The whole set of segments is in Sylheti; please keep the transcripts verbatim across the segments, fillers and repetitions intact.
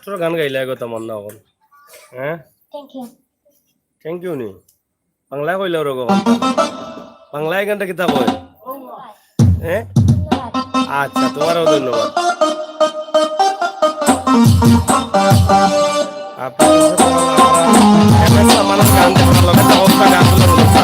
তোর গান গাইলা গো তামান্না অখন। হ্যাঁ? Thank you। Thank you নি? বাংলায় কইলাও রে গো। বাংলায় গানটা কিতা কয়? হ্যাঁ? আচ্ছা, তোমারও ধন্যবাদ। আপনার কাছে তো আমার এম এস সামানের গান দেখবার লগে তো অবস্থা গানগুলো বলুন না।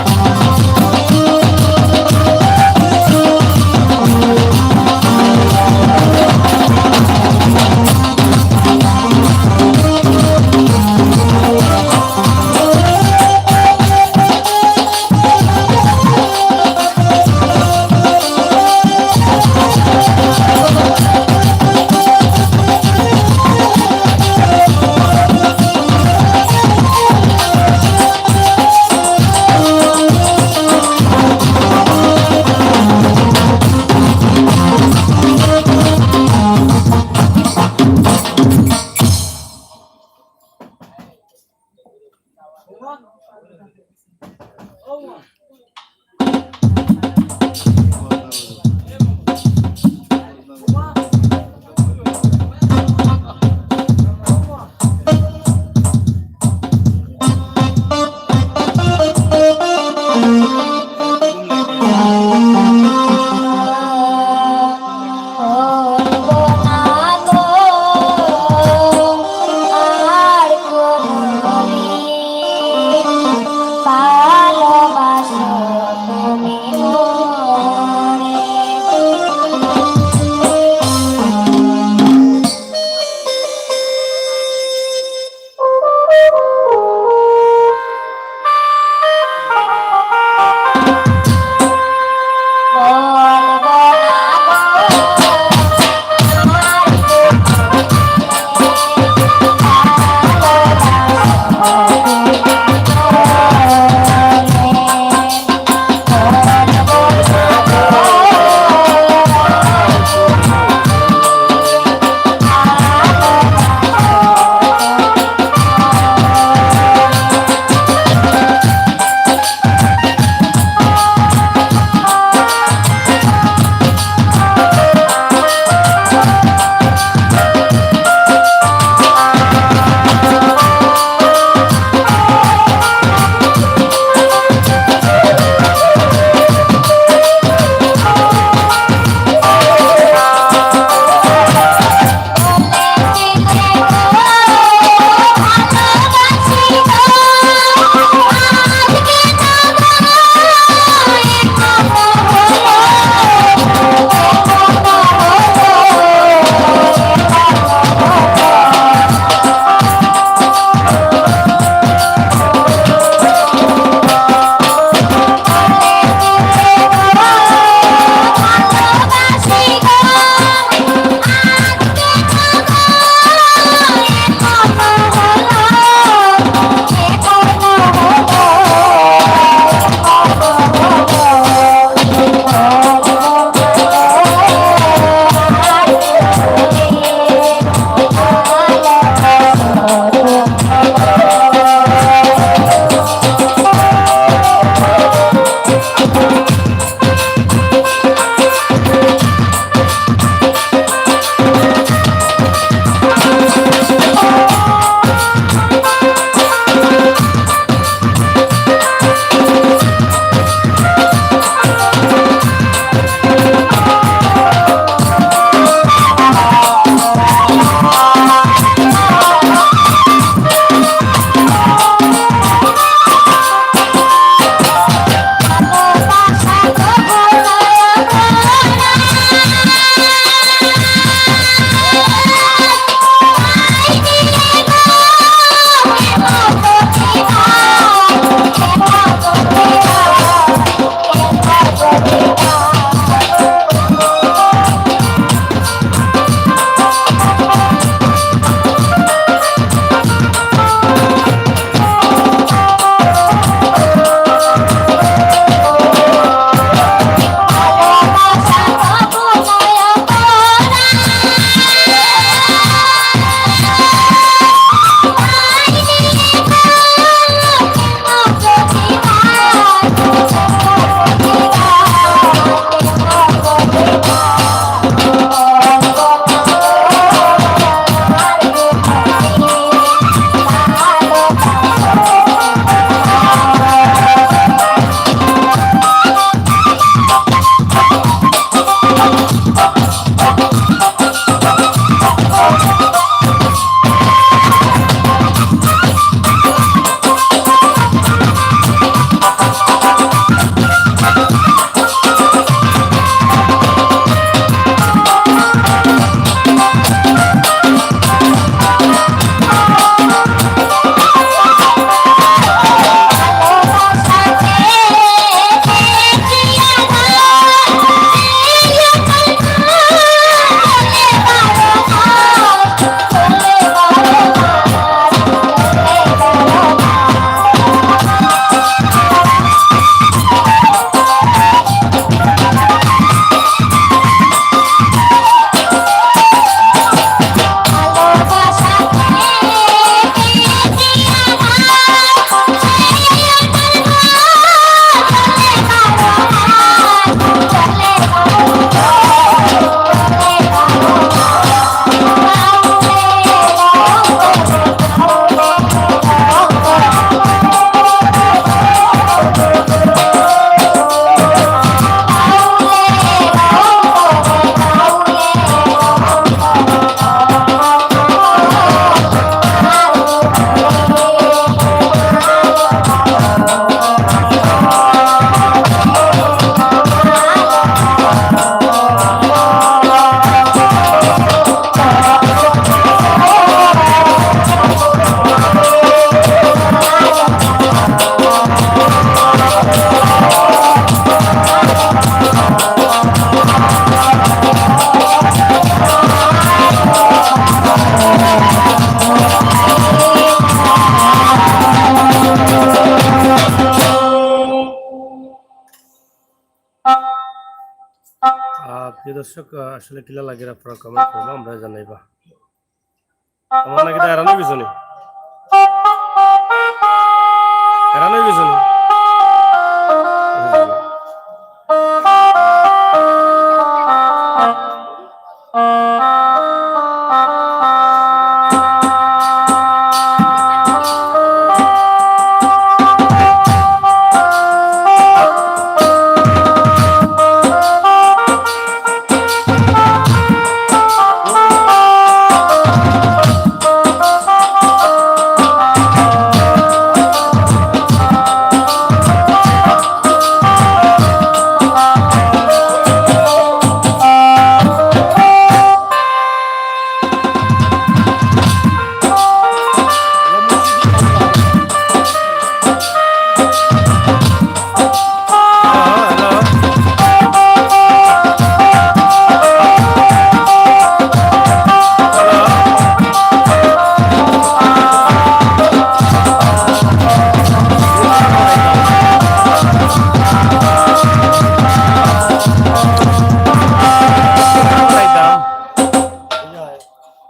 দর্শক, আহ, আসলে কিলা লাগে আপনারা কমেন্ট করবা, আমরা জানাইবা। আমার নাকি এটা এরানো পিছনে, এরানো পিছনে।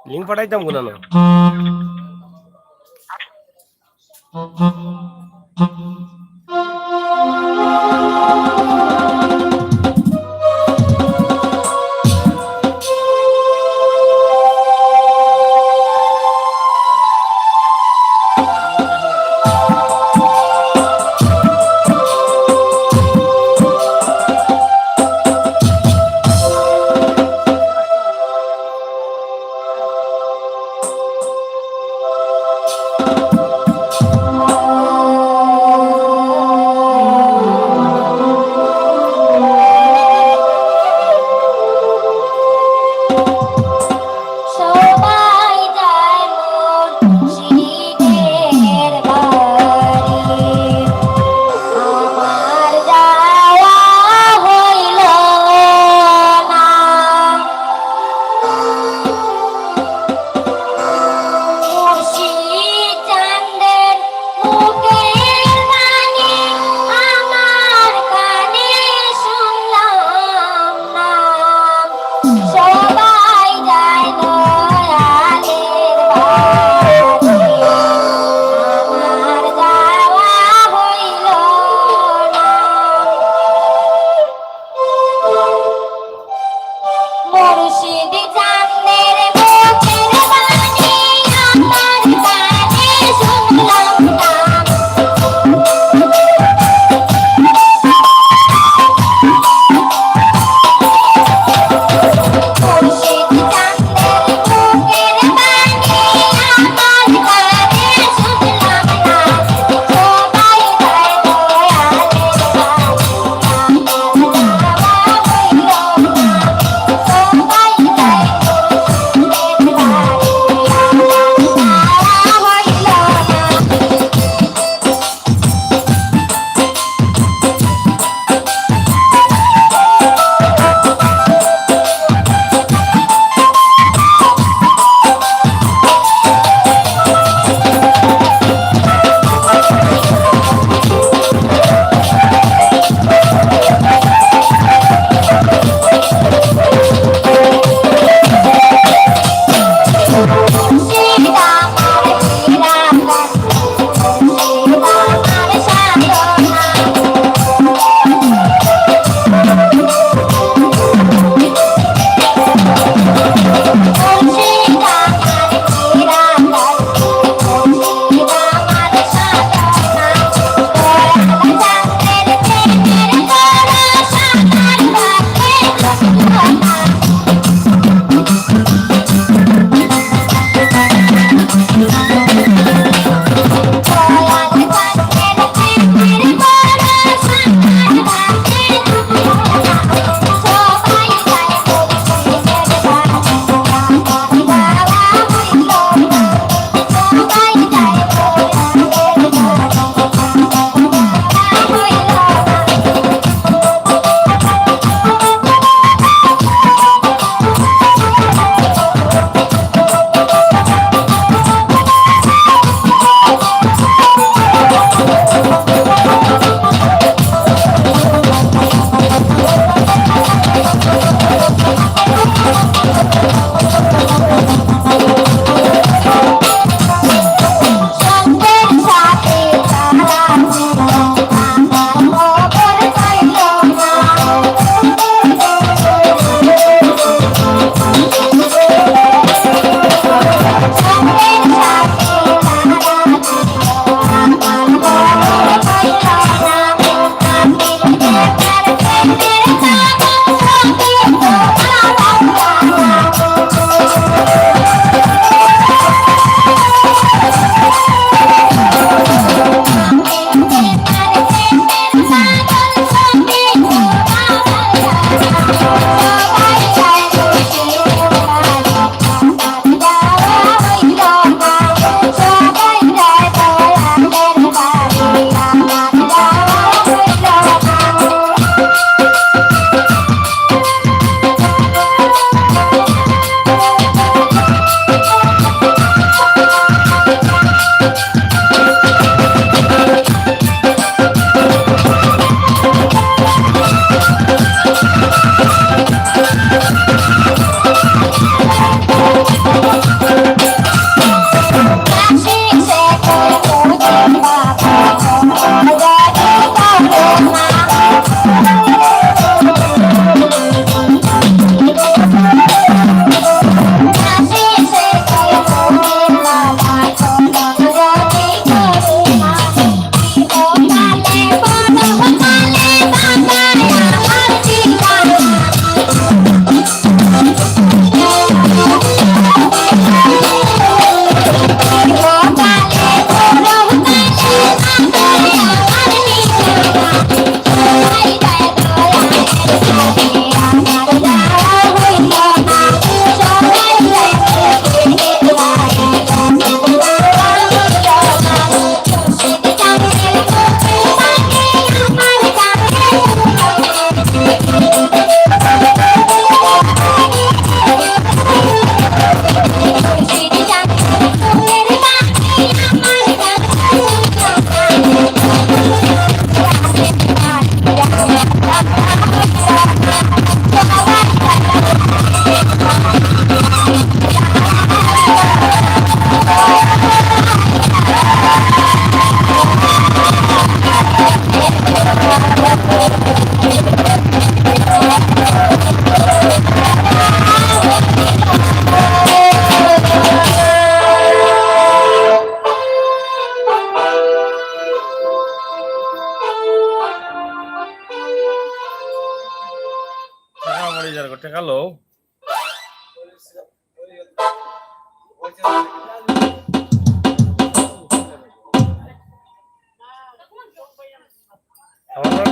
লিঙ্ক পাঠাইতাম কোন না।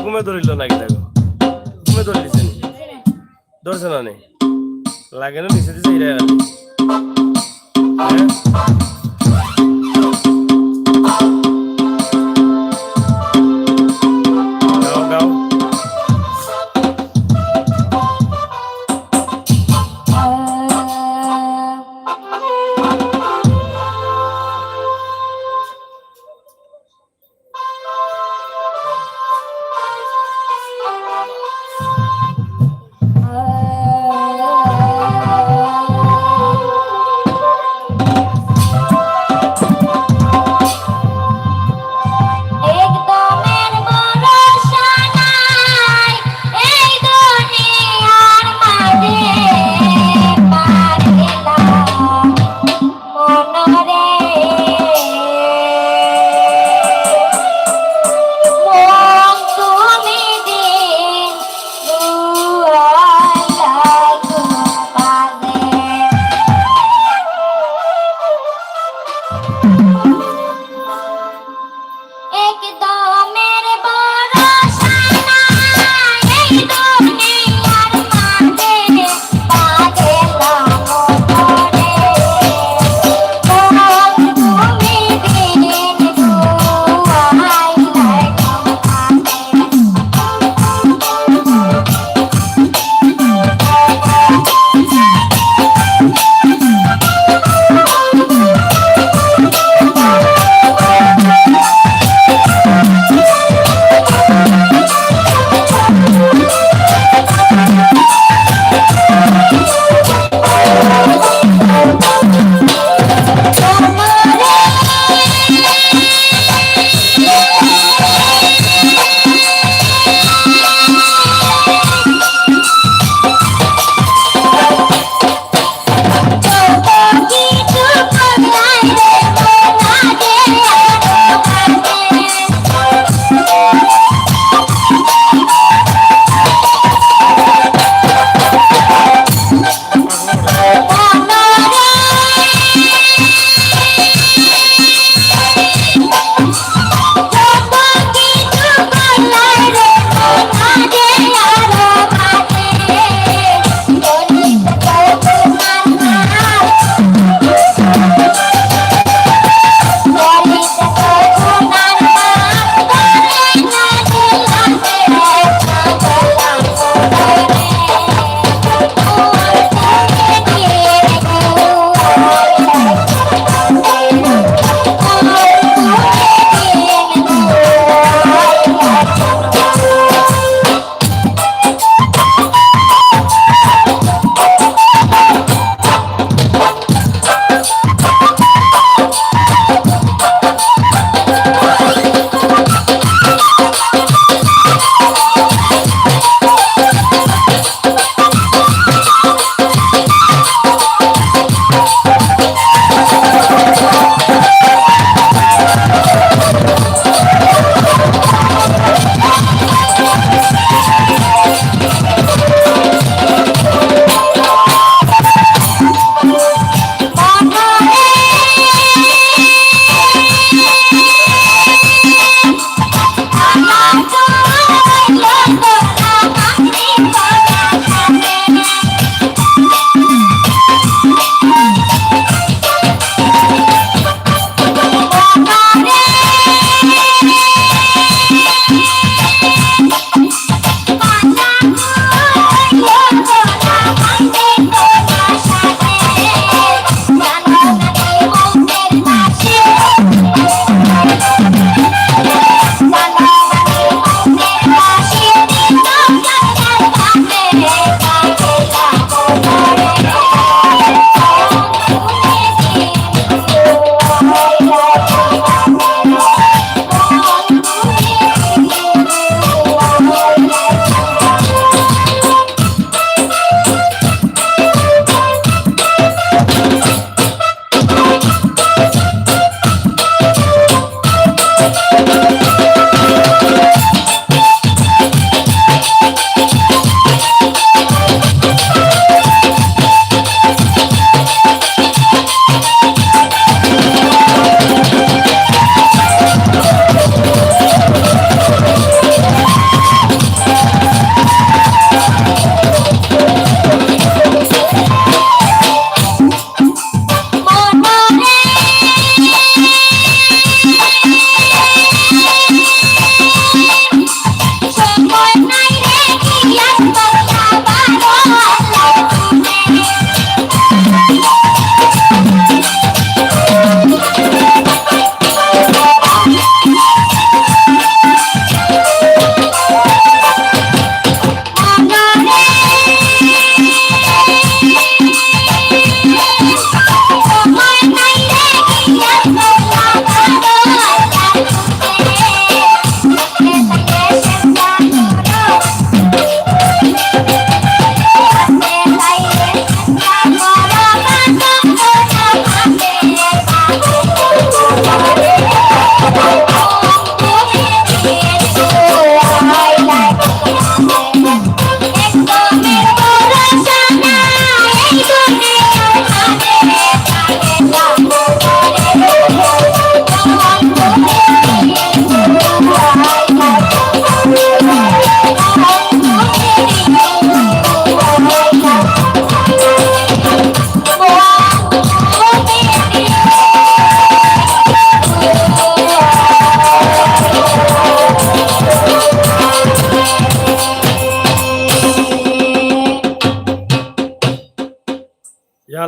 ঘুমে ধরিল না কিতা গো? ঘুমে ধরিলিছে নি? ধরছে না নি? লাগে না নিচে দিছে ইরা। হ্যাঁ? গাও, গাও। একদমের ভরসা নাই এই দুনিয়ার মাঝে, পাগলা মনরে। মন তুমি দিন দুয়াইলা ঘুমাবে। একদমের ভরসা নাই এই দুনিয়ার মাঝে, পাগলা মনরে। মন তুমি দিন দুয়াইলা ঘুমাবে।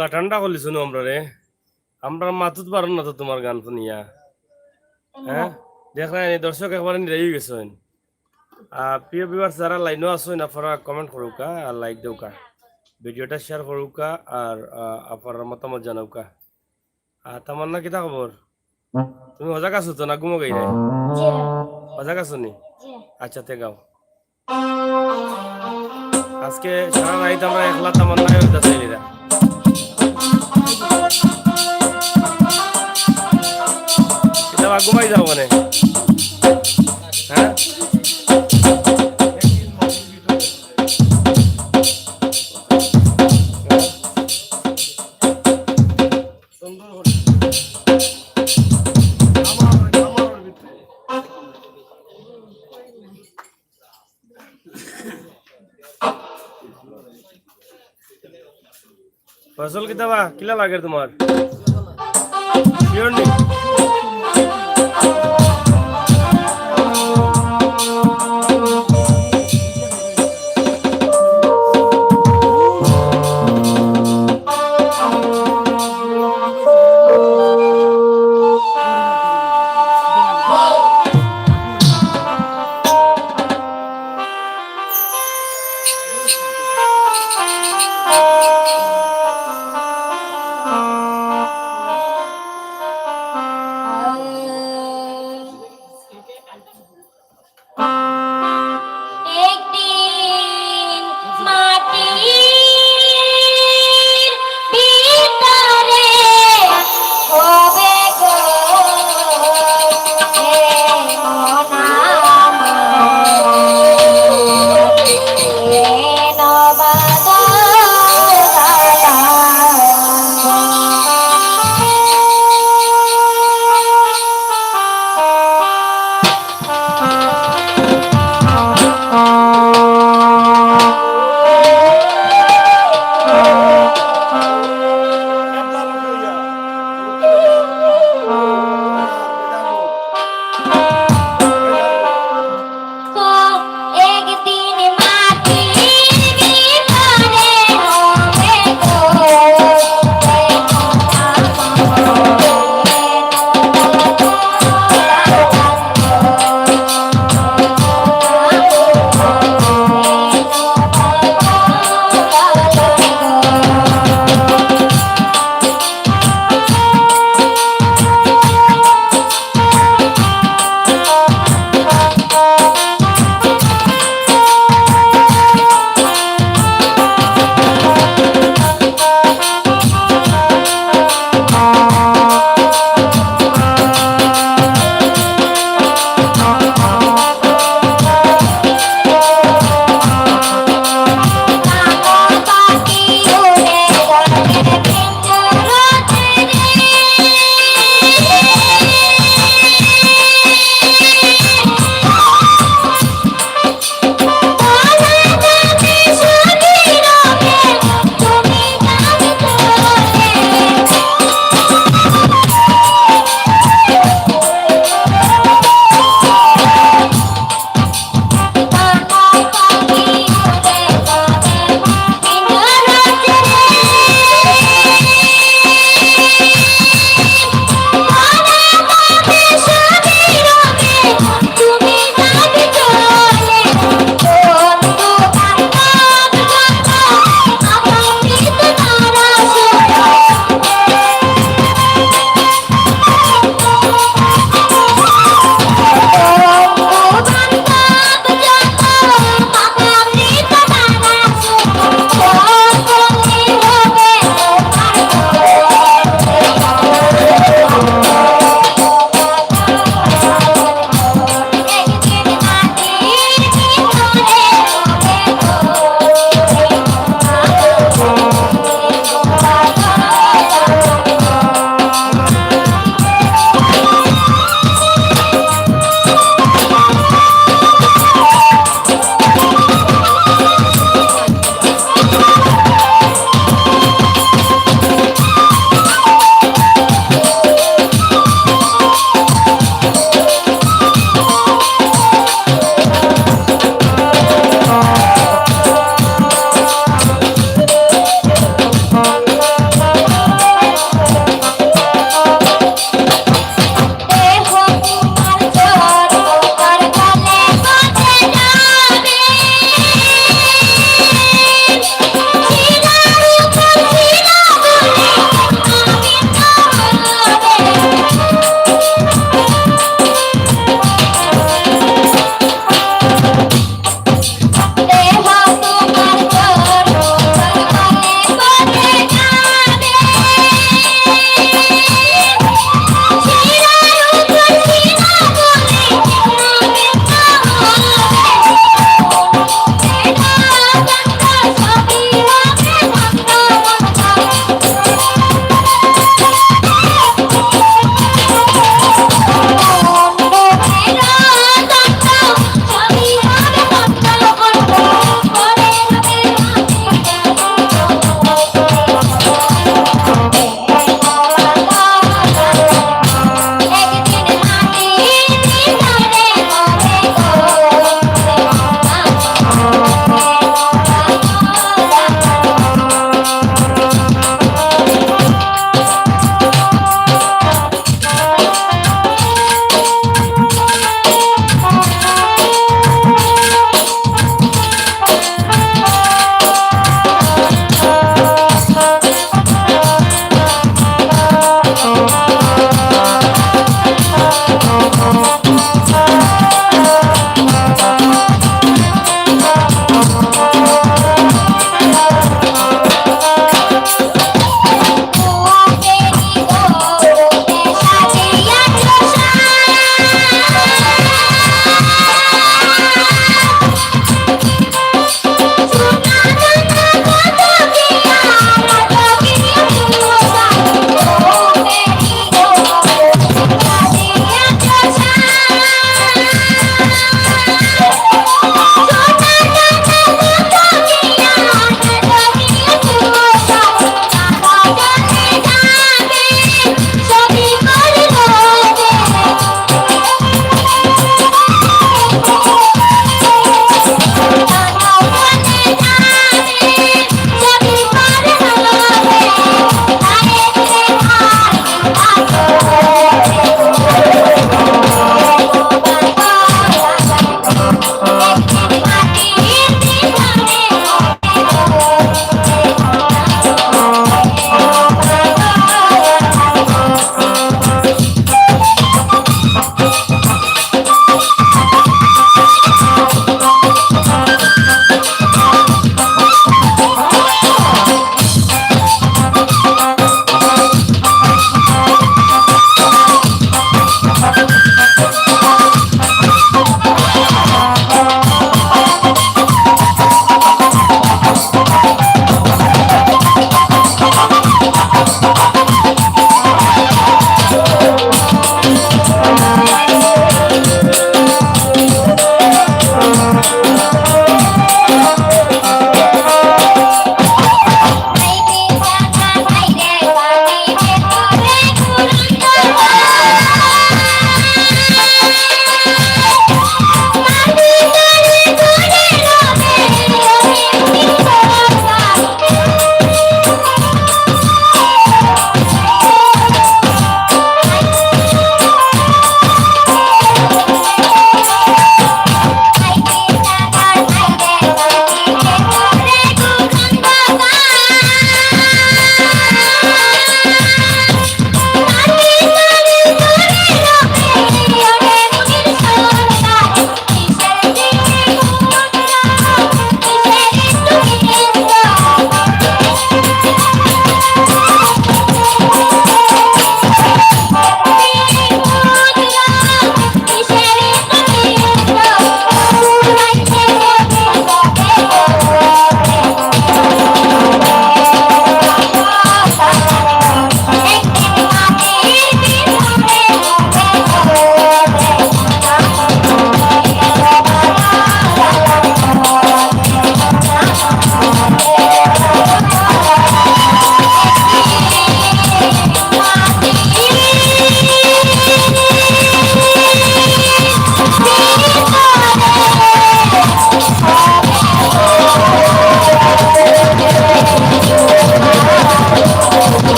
তা ঠান্ডা করলি শুনো আমরা রে। আমরা মাতুত পারো না তো তোমার গান শুনিয়া। হ্যাঁ? দেখরায়নি, দর্শক একবারে নিরাই গেছইন। আহ, প্রিয় viewers, যারা লাইনও আছইন, আপনারা comment করুক্কা আর like দেউক্কা, video টা share করুক্কা আর, আহ, আপনারার মতামত জানাউক্কা। আর তামান্না, কিতা খবর? তুমি হজাগ আছো তো না ঘুমো গেইরে? জি। হজাগ আছো নি? জি। আচ্ছা, তে গাও। আজকে সারা রাইত আমরা একলা তামান্না গাইতা চাইলিরা। কিতা বা ঘুমাই যাও মানে? হ্যাঁ? সুন্দর করে। আমার, আমার ভিতরে। ফয়সল, কিতা বা, কিলা লাগের তোমার? Sure নি?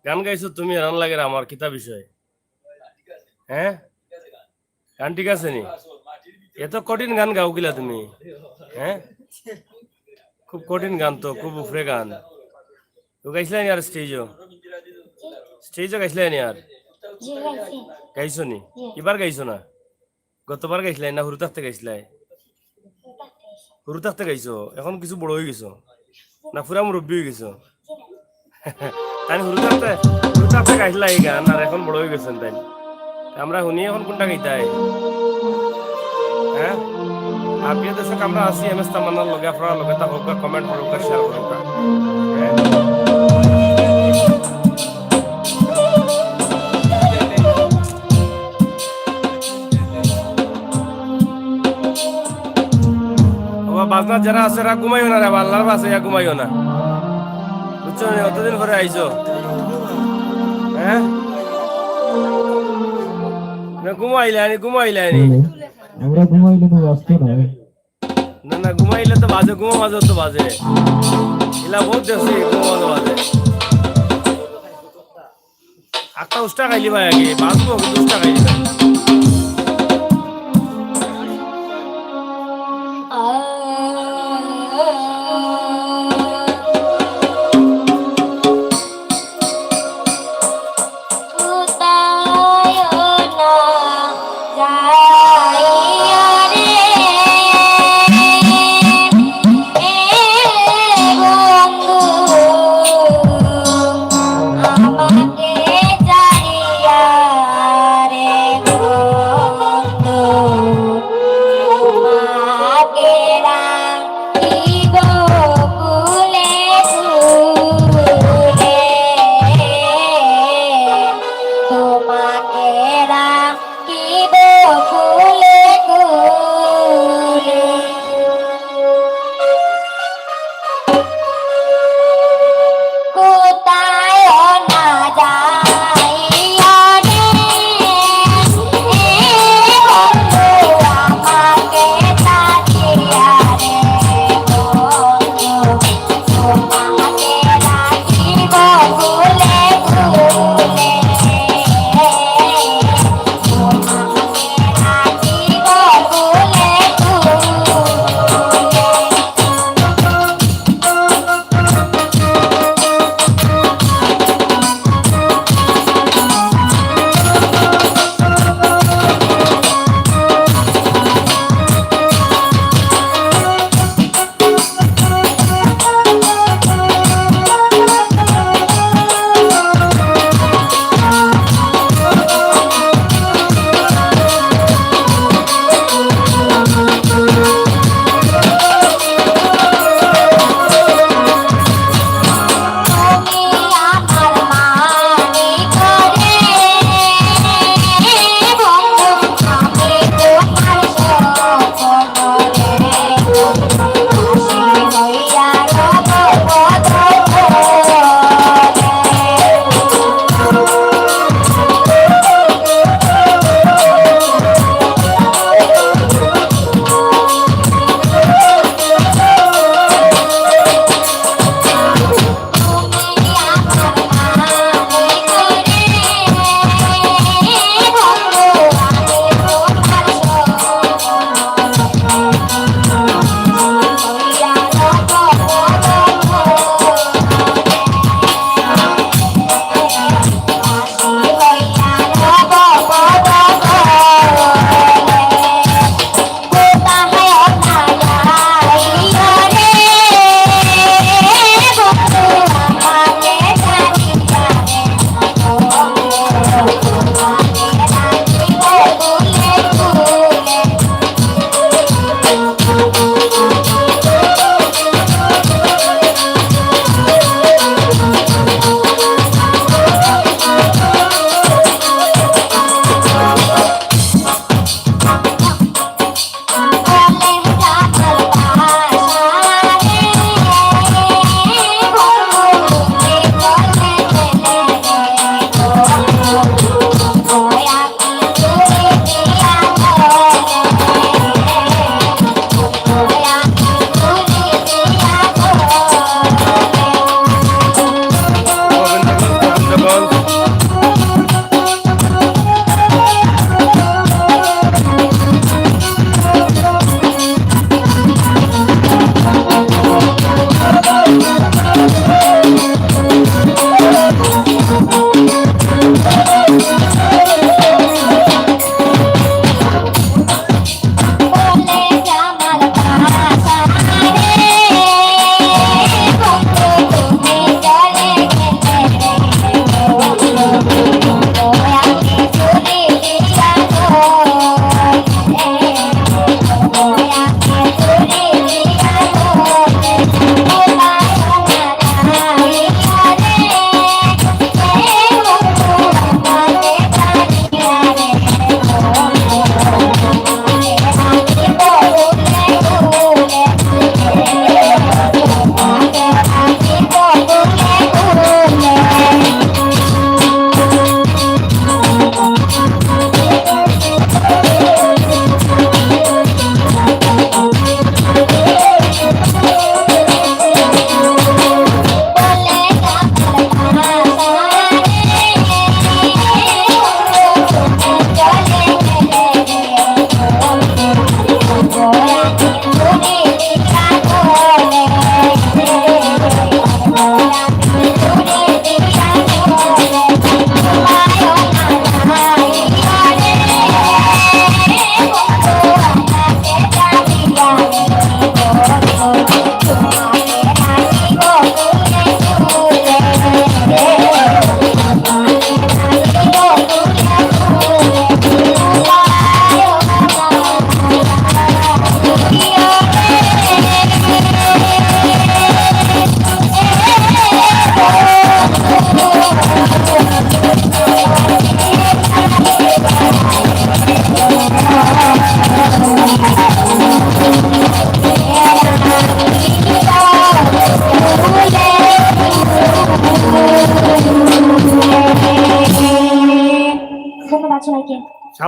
গান গাইছো তুমি, হেরান লাগে আমার কিতা বিষয়? হ্যাঁ, গান ঠিক আছে নি? এত কঠিন গান গাও কিলা তুমি? হ্যাঁ, খুব কঠিন গান তো, খুব উপরে গান। তো গাইছিলা নি আর স্টেজও? স্টেজও গাইছিলা নি আর? জি, গাইছি। গাইছো নি? জি। এবার গাইছো না? গতবার গাইছিলাই না, হুরু থাকতে গাইছিলাই? হুরু থাকতে গাইছো, এখন কিছু বড় অই গেছো না, পুরা মুরব্বি অই গেছো? তাইন হুরু থাকতে, হুরু থাকতে গাইছিলা এই গান, আর এখন বড় অই গেছইন তাইন। আমরা হুনি এখন কুনটা গাইতায়? হ্যাঁ, আর প্রিয় দর্শক, আমরা আছি এম এস তামান্নার লগে, আপনারা লগে থাকউক্কা, কমেন্ট করউক্কা, শেয়ার করউক্কা। হ্যাঁ। বাবা, বাজনা যারা আছে, এরা ঘুমাইও না রে বাবা, আল্লাহর বাসে ইয়া ঘুমাইও না, বুঝছো নি? অতদিন পরে আইছো, হ্যাঁ? না, ঘুমাইলে আনি, ঘুমাইলে আনি। আমরা ঘুমাইলে না, বাঁচতো না। না, না, ঘুমাইলে তো বাজে, ঘুমা মাঝে তো বাজে। ইলা বহুত দেখছি, ঘুমা মাঝে বাজে। একটা উষ্টা খাইলি ভাই আগে, বাঁচবো, কিন্তু উষ্টা খাইলি ভাই।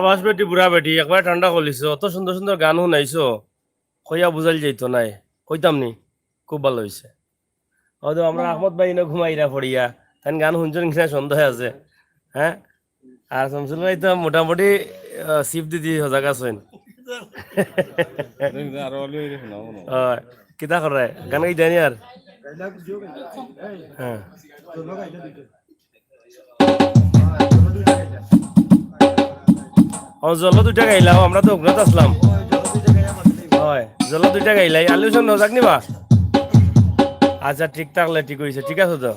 বয়স বেটি, বুড়া বেটি, একবারে ঠান্ডা কলিছো, অত সুন্দর সুন্দর গান হুনাইছো, কইয়া বুঝাইল যাইতো নায়, কইতাম নি, খুব ভালা অইছে। অউ তো আমরার আহমদ ভাই ইনো ঘুমাইরা পড়িয়া, তাইন গান হুনছইন কিনা সন্দেহ আছে, হ্যাঁ? আর শামসুল ভাই তো মোটামুটি, আহ, ছিপ দি দি হজাগ আছইন। আরো অলি অলি হুনাও মনো। অয়, কিতা কররায়? গান গাইতায় নি আর? হ্যাঁ। ও, জলো দুইটা গাইলাও, আমরা তো উগরাত আছলাম। অয়, জলো দুইটা গাইলাই, আলী হোসেন হজাগ নি বা? আচ্ছা, ঠিক থাকলে ঠিক অইছে, ঠিক আছে তো।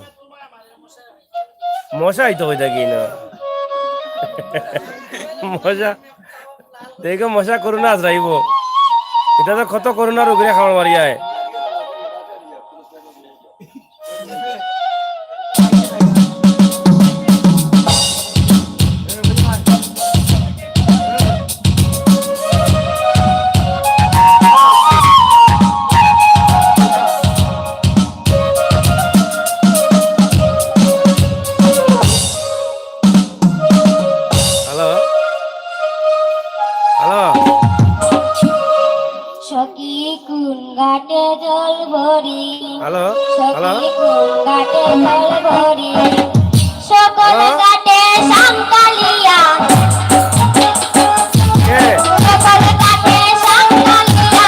মশা আইতো কই থাকি না? মশা, দেখো মশা করোনা আজরাইবো। ইটা তো কত করোনা রোগরে খাওয়া মারিয়ায়। হ্যালো? হ্যালো? সখী কোন ঘাটে জল ভরি, হ্যালো? হ্যালো? সখী কোন ঘাটে জল ভরি, সকল হ্যালো? ঘাটে সান্তালিয়া। কে? সকল ঘাটে সান্তালিয়া।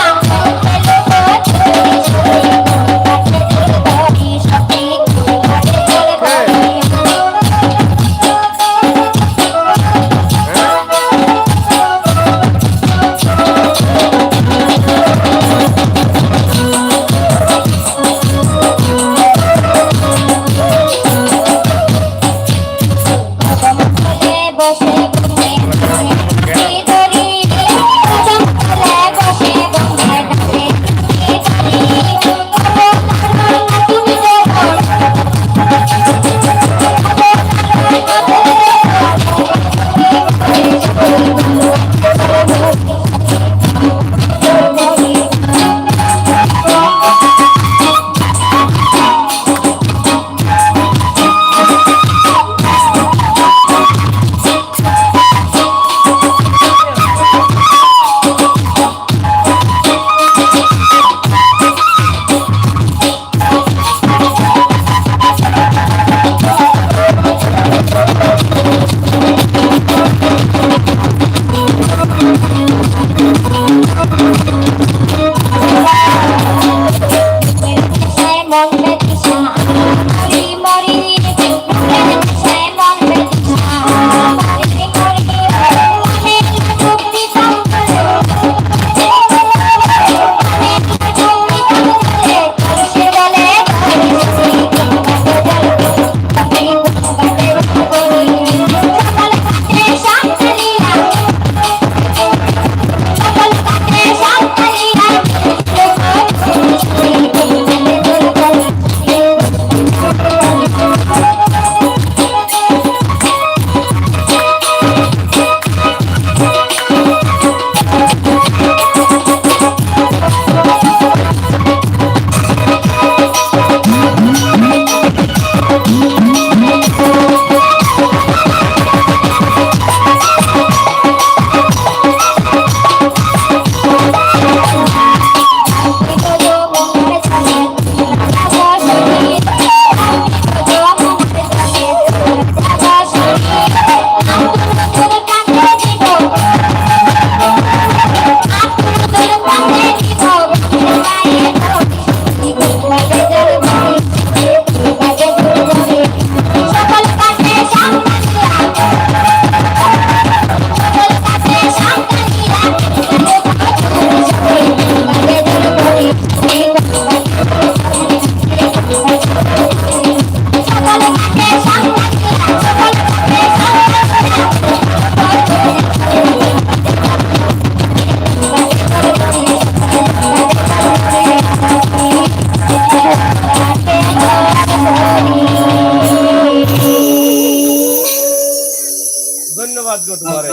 ধন্যবাদ গো তুমারে,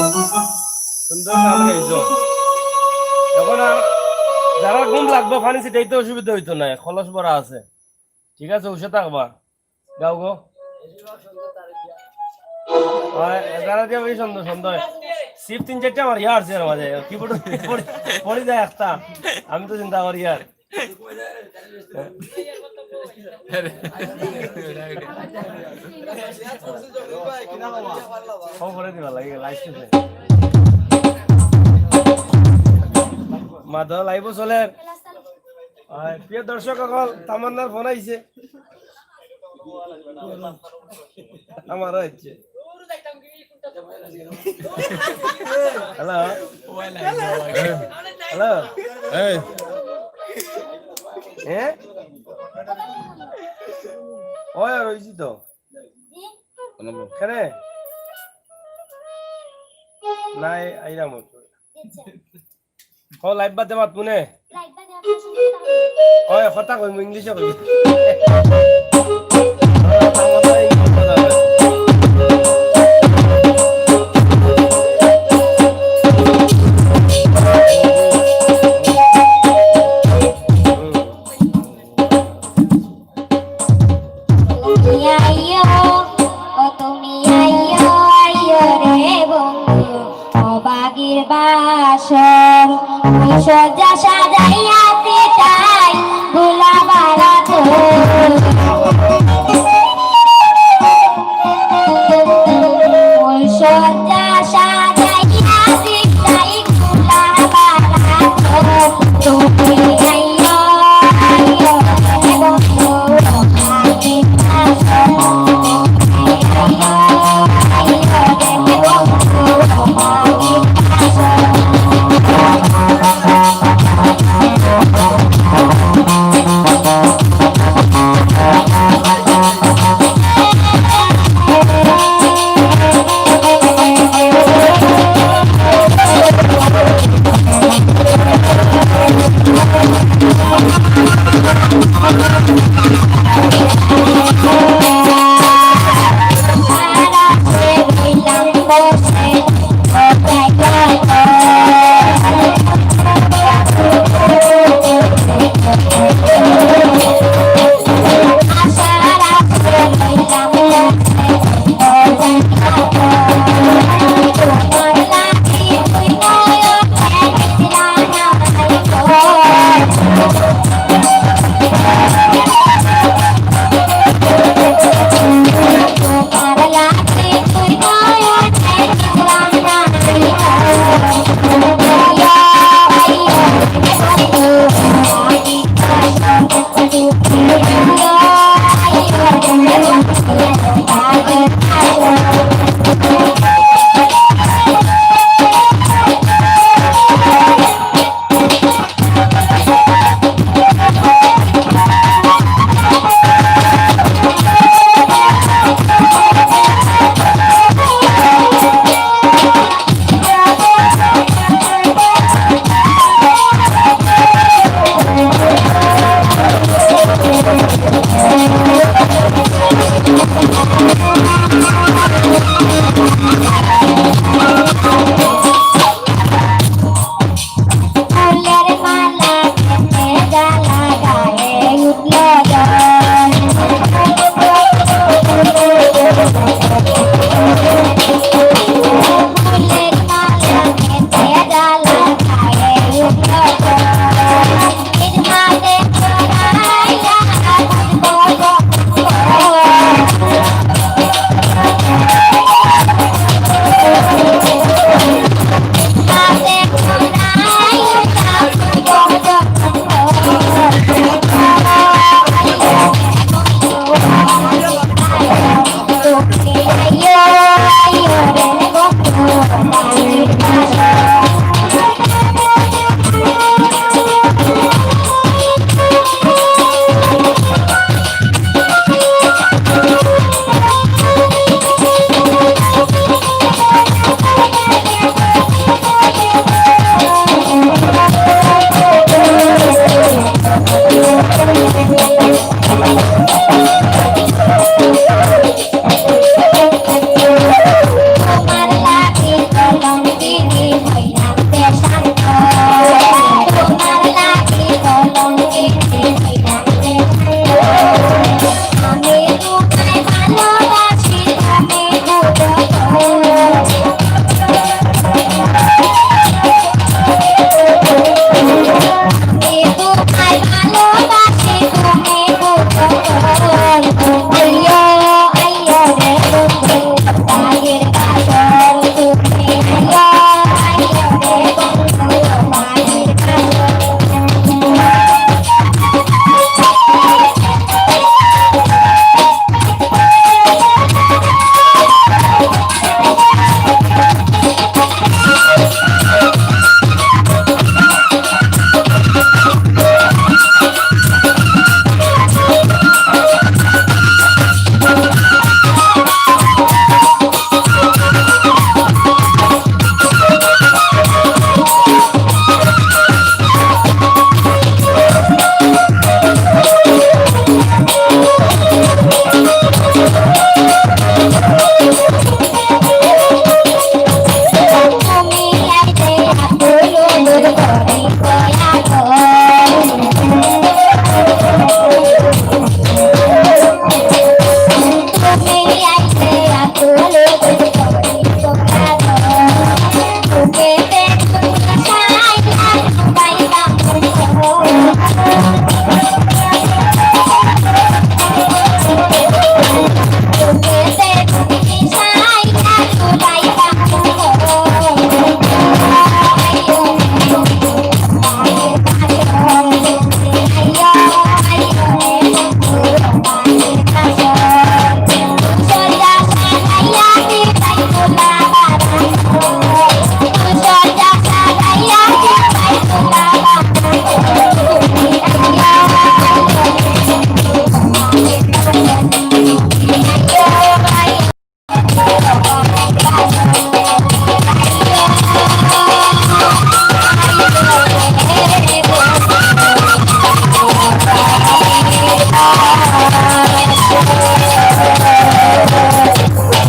সুন্দর গান গাইছো। এখন আর যারার ঘুম লাগবো, পানি ছিটাইতে অসুবিধা অইতো নায়, কলস ভরা আছে। ঠিক আছে, উশে থাকবা, গাও গো। অয়, যারা দিয়া বেশি সুন্দর, সুন্দর। চিপ তিন চাইরটা আমার ইয়ার, এর মাঝে কিবোর্ড পড়ি, পড়ি যায় একটা। আমি তো চিন্তা করি আর। খবর করে দিবা লাগে, লাইভ চলছে। মাদা লাইভও চলে। আর প্রিয় দর্শক অকল, তামান্নার ফোন আইছে। আমারও আইছে। হ্যালো। হ্যালো। এই। হ্যাঁ? ওই আর ওই তো। কেনে? নাই, আইরাম অইতো। ও, লাইভ বাদে মাতমু নে। ওই, কথা কইমু, ইংলিশে কইমু। তুমি আইও, ও তুমি আইও, আইও রে বন্ধু, অবাগির বাসর, ফুল সজ্জা সাজাইয়া পিটাই, গোলাপ আর আতর। ফুল সজ্জা সাজাইয়া পিটাই, গোলাপ আর আতর। তুমি আইও, আইও রে বন্ধু,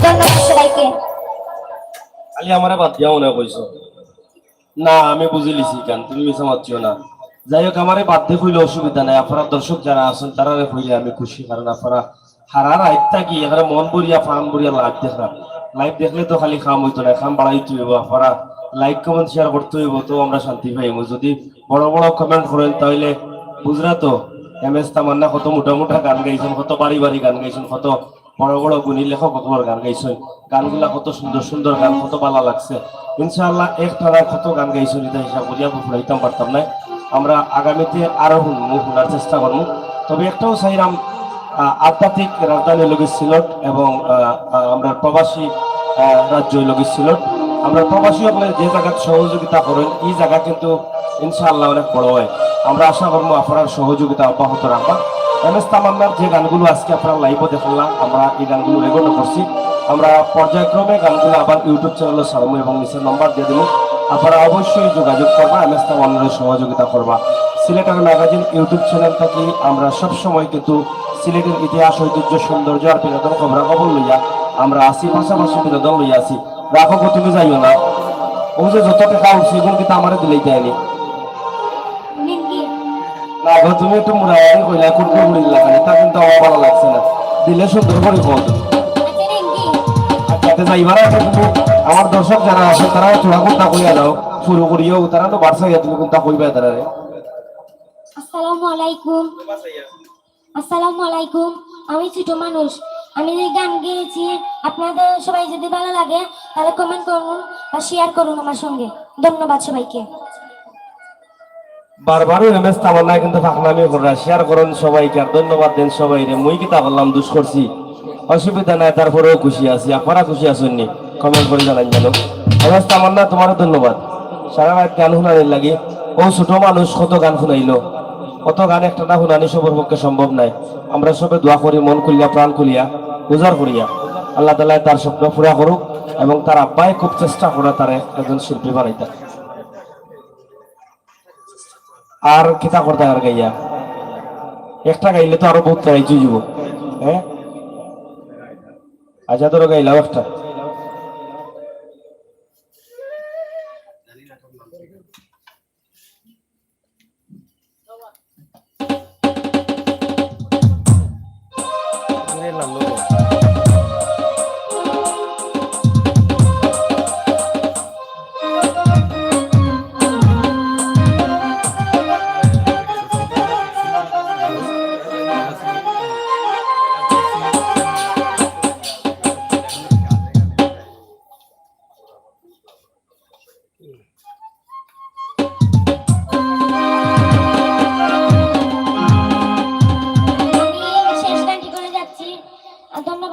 ধন্যবাদ সবাইকে। খালি আমারে বাদ দিয়া মনে কইছো? না, আমি বুঝিলিছি গান, তুমি মিছা মাতিও না। যাই হোক, আমারে বাদ দিয়া কইলে অসুবিধা নাই, আপনারা দর্শক যারা আছেন তারারে কইলে আমি খুশি, কারণ আপনারা হারা রাইত থাকি এখানে মন ভরিয়া, প্রাণ ভরিয়া লাইভ দেখরা। লাইভ দেখলে তো খালি কাম অইতো না, কাম বাড়াইতে অইবো। আপনারা লাইক, কমেন্ট, শেয়ার করতে অইবো, তো আমরা শান্তি পাইমু। যদি বড় বড় কমেন্ট করেন তাইলে বুঝরা তো, এম এস তামান্না কত মোটা মোটা গান গাইছইন, কত ভারী ভারী গান গাইছইন, কত বড় বড় গুণী লেখক অকলর গান গাইছইন। গানগুলা কত সুন্দর সুন্দর গান, কত ভালা লাগছে। ইনশাআল্লাহ একটানা কত গান গাইছইন, ইটা হিসাব করিয়া ফুরাইতাম পারতাম নায়। আমরা আগামীতে আরো হুনমু, হুনার চেষ্টা করমু। তবে একটাও চাইরাম, আহ, আধ্যাত্মিক রাজধানী অইলোগি সিলেট এবং, আহ, আহ, আমরা প্রবাসী, আহ, রাজ্য অইলোগি সিলেট। আমরা প্রবাসী অকলে যে জাগাত সহযোগিতা করেন, ই জাগা কিন্তু ইনশাআল্লাহ অনেক বড় অয়। আমরা আশা করমু আপনারার সহযোগিতা অব্যাহত রাখবা। এম এস তামান্নার যে গানগুলো আজকে আপনারা লাইভও দেখলা, আমরা এই গানগুলো রেকর্ডও করছি। আমরা পর্যায়ক্রমে গানগুলো আবার YouTube চ্যানেলো ছাড়মু এবং নিচে নাম্বার দিয়া দিমু। আপনারা অবশ্যই যোগাযোগ করবা, এম এস তামান্নার সহযোগিতা করবা। সিলেটের ম্যাগাজিন YouTube চ্যানেল থাকি আমরা সবসময় কিন্তু সিলেটের ইতিহাস, ঐতিহ্য, সৌন্দর্য আর বিনোদন খবরাখবর লইয়া আমরা আছি, পাশাপাশি বিনোদন লইয়া আছি। রাখো গো, তুমি যাইও না। ও যে যত টেকা উঠছে, এগুন কিতা আমারে দিলেই দেয়নি। নিন কি? না গো, তুমি একটু মুড়ামুড়ি কইলা, কুটকুট উড়িলা খালি, তা কিন্তু আমার ভালা লাগছে না। দিলে সুন্দর করি কও তো। আচ্ছা, নিন কি? আচ্ছা, তে যাইবার আগে তুমি আমার দর্শক যারা আছে, তারা চূড়া কুন্তা কইয়া দাও, শুরু করিও, তারা তো বাড়ছে গিয়া, তুমি কুন্তা কইবা তারারে। আসসালামু আলাইকুম। আসসালামু আলাইকুম। আমি ছোট মানুষ, আমি যে গান গেয়েছি, আপনাদের সবাই যদি ভালো লাগে তাহলে কমেন্ট করুন বা শেয়ার করুন আমার সঙ্গে। ধন্যবাদ সবাইকে। বারবারও এম এস তামান্না কিন্তু ফাঁকনামি কররা, শেয়ার করুন সবাইকে, আর ধন্যবাদ দেন সবাইরে। মুই কিতা করলাম, দুষ করছি, অসুবিধা নাই, তারপরেও খুশি আছি। আপনারা খুশি আছইন নি? কমেন্ট করি জানাইন জানো। এম এস তামান্না, তোমারও ধন্যবাদ সারা রাত গান হুনানির লাগি। ও ছোট মানুষ, কত গান হুনাইলো, অত গান একটানা হুনানি সবর পক্ষে সম্ভব নায়। আমরা সবে দোয়া করি মন খুলিয়া, প্রাণ খুলিয়া, উজাড় করিয়া, আল্লাহ তাআলায় তার স্বপ্ন পুরা করুক এবং তার আব্বায় খুব চেষ্টা করা তারে একজন শিল্পী বানাইতা। আর কিতা করতা আর গাইয়া? একটা গাইলে তো আরো বহুত গাইতে অইবো, হ্যাঁ? আচ্ছা, ধরো গাইলাও একটা। আমি শেষ গানটি করে যাচ্ছি। আর ধন্যবাদ।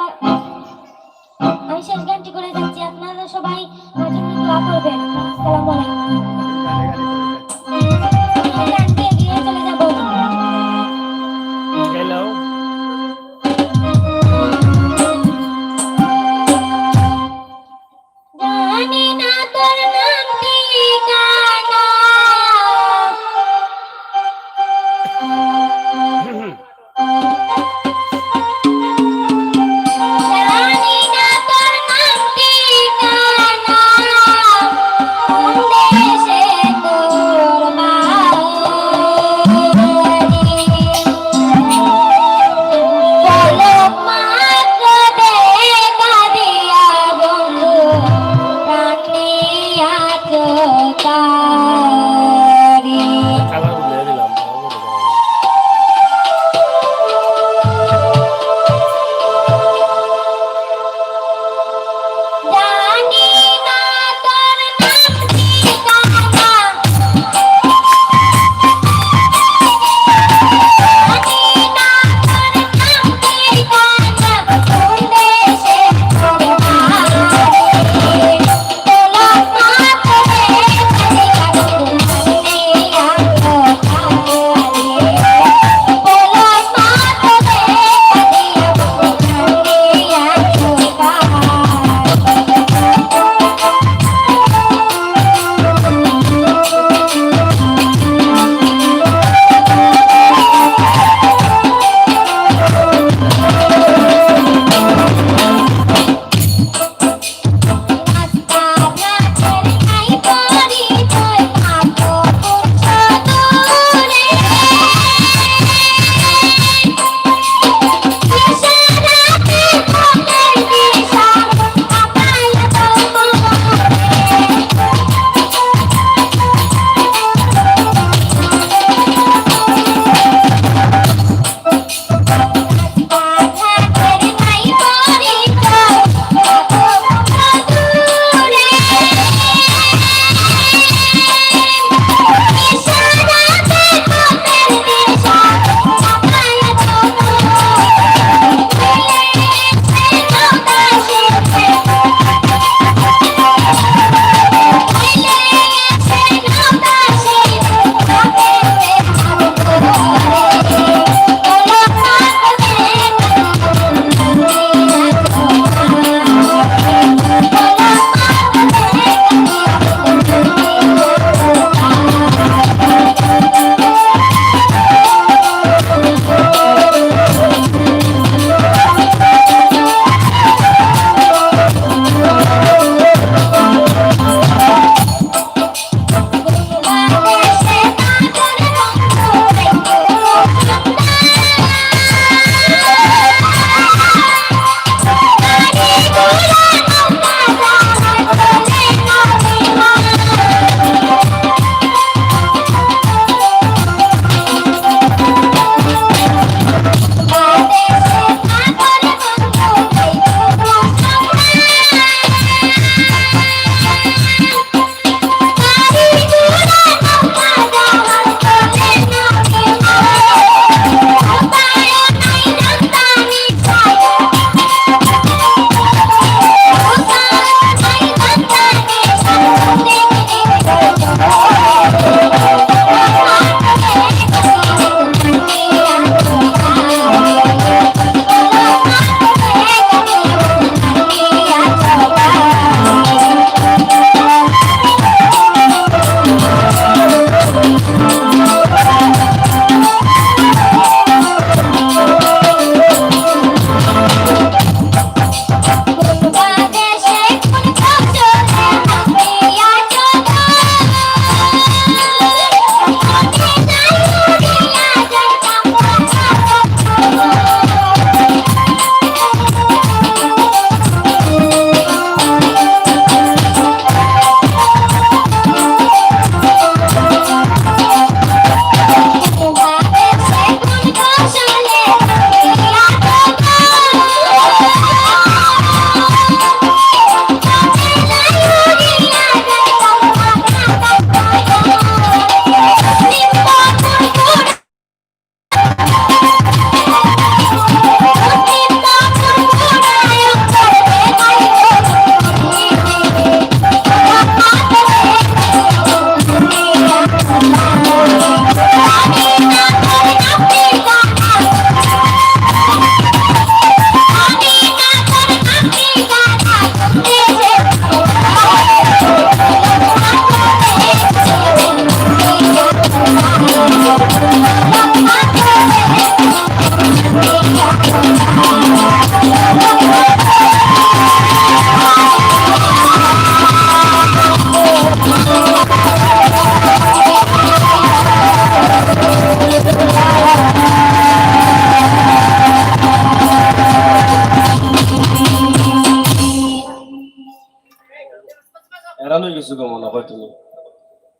মনে কয় তুমি।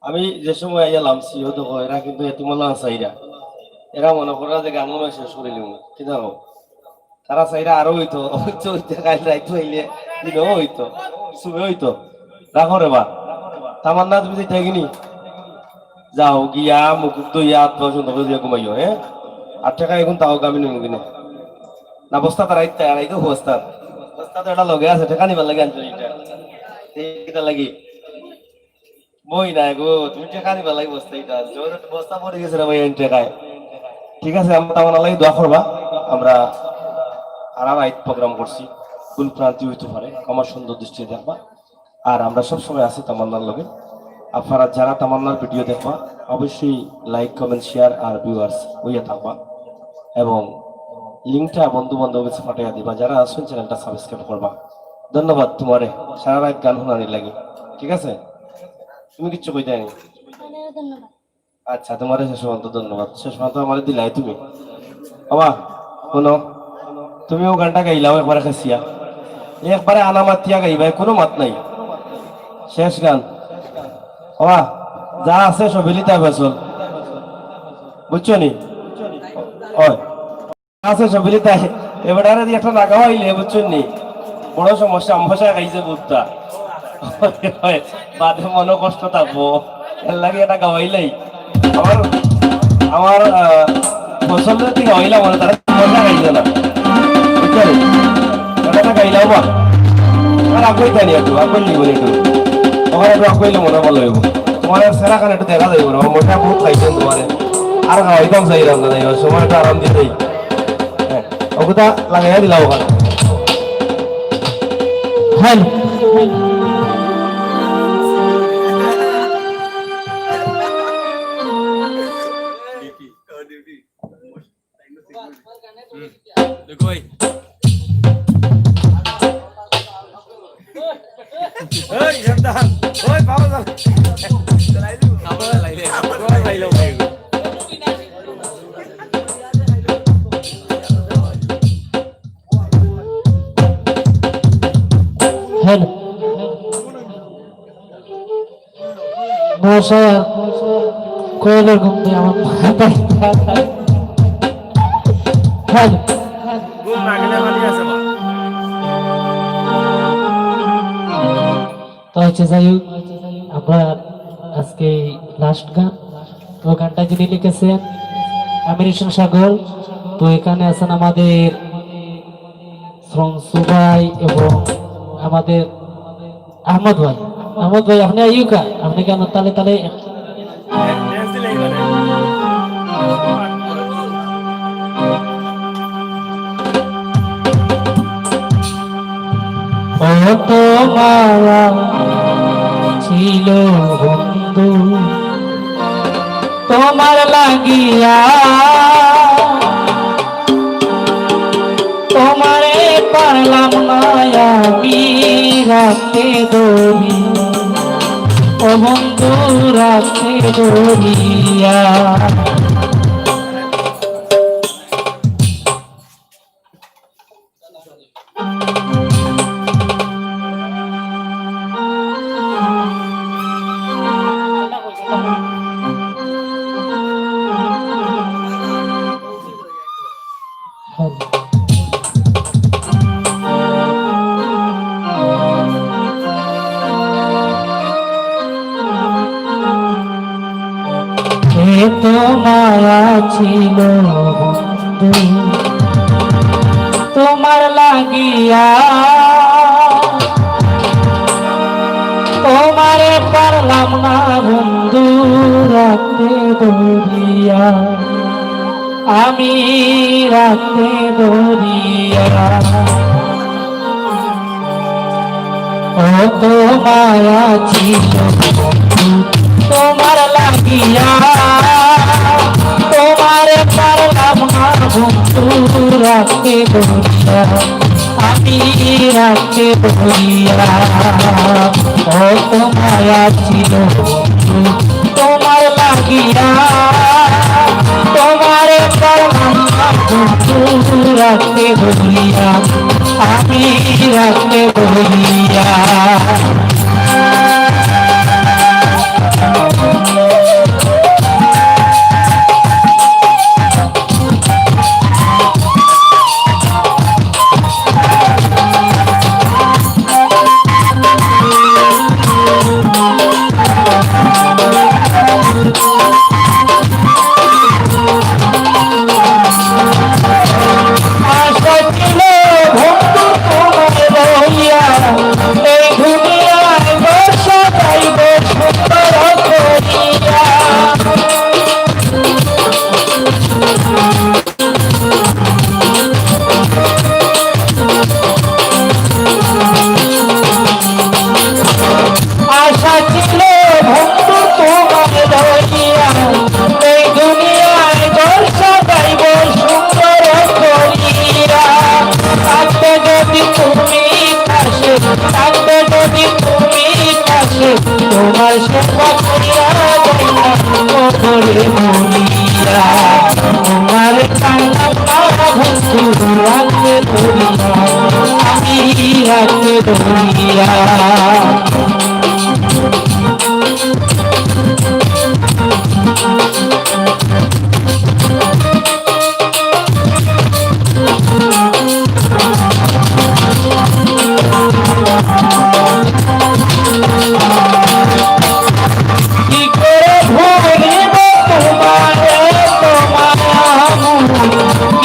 আমি যে সময় আইয়া লামছি, ও তো কয়, এরা কিন্তু এতিমর লাখান চাইরা। এরা মনে করে যে গান মনে হয় শেষ করি নিব। কি জানো? তারা চাইরা আরো হইতো, হইতো, হইতো, কাইল রাইত হইলে দিনও হইতো, সুবে হইতো। রাখো রে বা। তামান্না, তুমি যাইতায় গিনি? যাও গিয়া মুখ ধুইয়া আত্মা সুন্দর করে দিয়া ঘুমাইও, হ্যাঁ? আর টেকা এখন তাও আমি নিমু কিনে। না, বস্তা তারা ইত্যা, আর এই তো বস্তা। বস্তা তো এটা লগে আছে, টেকা নিবার লাগি আনছো এটা। এইটা লাগি। বই নাই গো, তুমি টেকা নিবার লাগি বস্তা এটা আনছো। ওদের তো বস্তা পড়ে গেছে রে ভাই, এই টেকায়। ঠিক আছে, আমরা আমার লাগি দোয়া করবা। আমরা আরাম আইত প্রোগ্রাম করছি। ভুল ভ্রান্তি হইতে পারে, আমার সুন্দর দৃষ্টিতে দেখবা। আর আমরা সব সময় আছি তামান্নার লগে। আপনারা যারা তামান্নার ভিডিও দেখবা, অবশ্যই লাইক, কমেন্ট, শেয়ার আর ভিউয়ার্স হইয়া থাকবা। এবং লিঙ্কটা বন্ধু বান্ধব কাছে পাঠিয়ে দিবা। যারা আছেন চ্যানেলটা সাবস্ক্রাইব করবা। ধন্যবাদ তোমারে সারা রাত গান শোনানির লাগি। ঠিক আছে, তুমি কিচ্ছু কইতে নি? ধন্যবাদ। আচ্ছা, তোমারে শেষ পর্যন্ত ধন্যবাদ। শেষ পর্যন্ত আমারে দিলাই তুমি। বাবা, শোনো, তুমি ও গানটা গাইলাও একবারে খেসিয়া, একবারে আনা মাতিয়া গাইবায়, কোনো মাত নাই। শেষ গান। বাবা, যা আছে সবিলিতা ফেসল, বুঝছো নি? ওই আছে সবিলিতা, এবারে যদি একটা না গাওয়াইলে, বুঝছো নি? বড় সমস্যা, মশা খাইছে বুঝতা। বাদে মনো কষ্ট থাকবো, এর লাগি এটা গাওয়াইলাই। আমার, আমার, আহ, পছন্দের থেকে গাওয়াইলাম, মানে, তারা মজা খাইছে না। বুঝছো? এটা তো গাইলাম বা। আর আগুয়াই জানি একটু, আগুয়াই নিব একটু। তোমার একটু আগুয়াইলে মনে ভালো হইব। তোমার সেরা খান একটু দেখা যাইব না, মোটা বহুত খাইছেন তোমার। আর খাওয়াইতাম চাইলাম না, এই সময়টা আরাম দিতেই। হ্যাঁ, ওগুলা লাগাইয়া দিলাম ওখানে। হ্যালো। হ্যালো। মশা, কোয়েলের ঘুম দিয়ে আমার মাথায়। হ্যালো। তো হচ্ছে, যাই হোক, আমরা আজকে লাস্ট গান, তো গানটা যিনি লিখেছেন আমির হোসেন সাগর। তো এখানে আছেন আমাদের শ্রংসু ভাই এবং আমাদের আহমদ ভাই। আহমদ ভাই, আপনি আইউকা, আপনি কেন তালে তালে কত মায়া ছিল বন্ধু তোমার লাগিয়া, তোমারে পারলাম না আমি রাখতে দরি, ও বন্ধু রাখতে দরিয়া। এত মায়া ছিল বন্ধু তোমার লাগিয়া, তোমারে পারলাম না বন্ধু রাখতে দরিয়া, আমি রাখতে দরিয়া। কত মায়া ছিল বন্ধু তোমার লাগিয়া, তোমারে পারলাম না বন্ধু রাখতে দরিয়া, আমি রাখতে দরিয়া। কত মায়া ছিল বন্ধু তোমার লাগিয়া, তোমারে পারলাম না বন্ধু রাখতে দরিয়া, আমি রাখতে দরিয়া। তোমার কান্না বন্ধু রাখে ধরিয়া, আমি রাখে ধরিয়া। কি করে ভুলিব তোমারে, তোমার আম?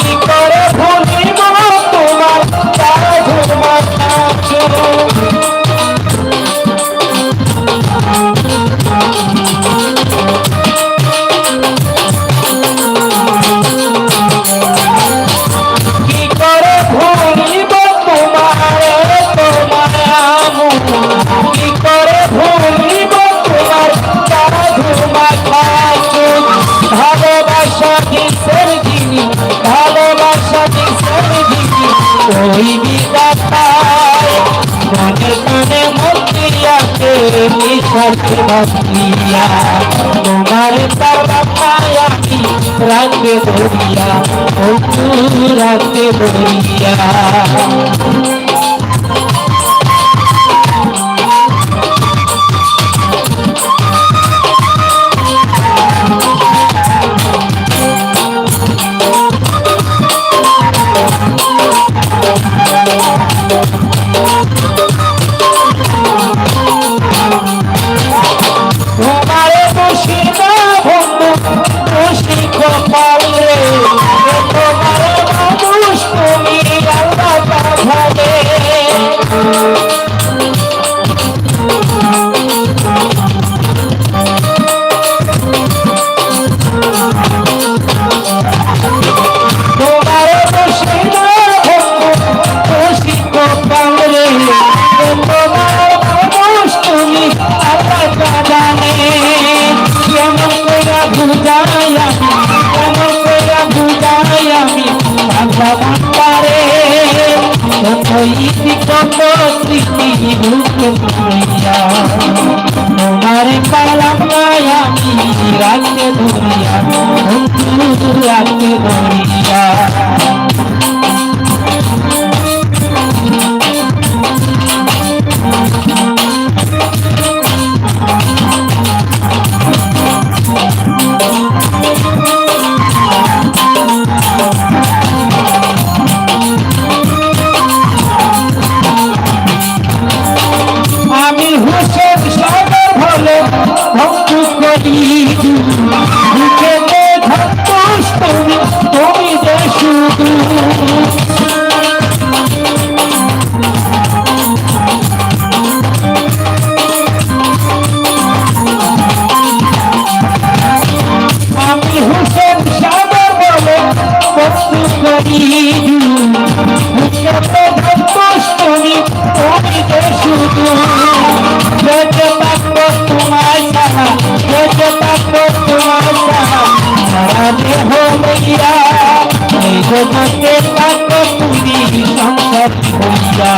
কি করে ভুলিব তোমার জাদু মাখা চুল? কি করে ভুলিব তোমারে, তোমার আম? কি করে ভুলিব তোমার জাদু মাখা চুল? ভালোবাসা কিসের জিনিস, ভালোবাসা কিসের জিনিস, ওই বিধাতায় মনে মনে মন দিয়াকে নিঃশ্বাস ভাসিয়া, তোমার তারা মায়া রাখে ধরিয়া, বন্ধু রাখে ধরিয়া। তোমারে দোষী না বন্ধু, দোষী কপাল রে। তোমার মানুষ তুমি আল্লাহ পাঠালে। তোমার দোষী না বন্ধু, দোষী কপাল রে। তোমার মানুষ তুমি আল্লাহ জানে। কেমন কইরা বুঝাই আমি, কেমন কইরা বুঝাই আমি, আল্লাহ পারে। কত ইতি কত স্মৃতি বুকে তুলিয়া, তোমার কালাম নাই আমি রাখতে ধরিয়া, বন্ধু রাখতে ধরিয়া। আমি হুসেন সাগর বলে ভক্তি করি, বুকেতে ধরতুস তুমি, তুমি যে শুধু। আমি হুসেন সাগর বলে ভক্তি করি, বুকেতে ধরতুস তুমি, তুমি যে শুধু। বেঁচে থাকবো তোমায় ছাড়া, বেঁচে থাকবো তোমায় ছাড়া, সারা দেহ লইয়া। এই জগতে থাকো তুমি সংসারী হইয়া,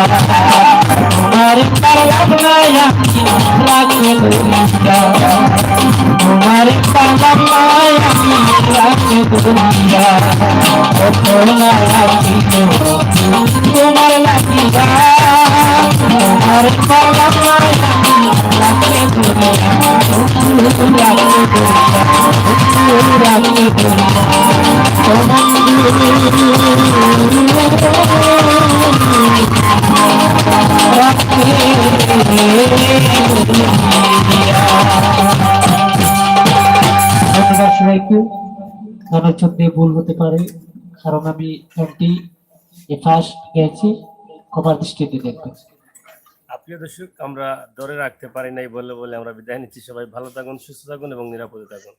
তোমার পারলাম না আমি রাখে ধরিয়া, তোমার পারলাম না আমি রাখে ধরিয়া, কত না রাখি তোমার লাগিয়া, তোমার পারলাম না আমি রাখে ধরিয়া। ধন্যবাদ সবাইকে। গানের জন্য ভুল হতে পারে, কারণ আমি এমটি এ ফার্স্ট গেয়েছি, ক্ষমার দৃষ্টিতে দেখবেন। প্রিয় দর্শক, আমরা ধরে রাখতে পারি নাই বলে বলে আমরা বিদায় নিচ্ছি। সবাই ভালো থাকুন, সুস্থ থাকুন এবং নিরাপদে থাকুন।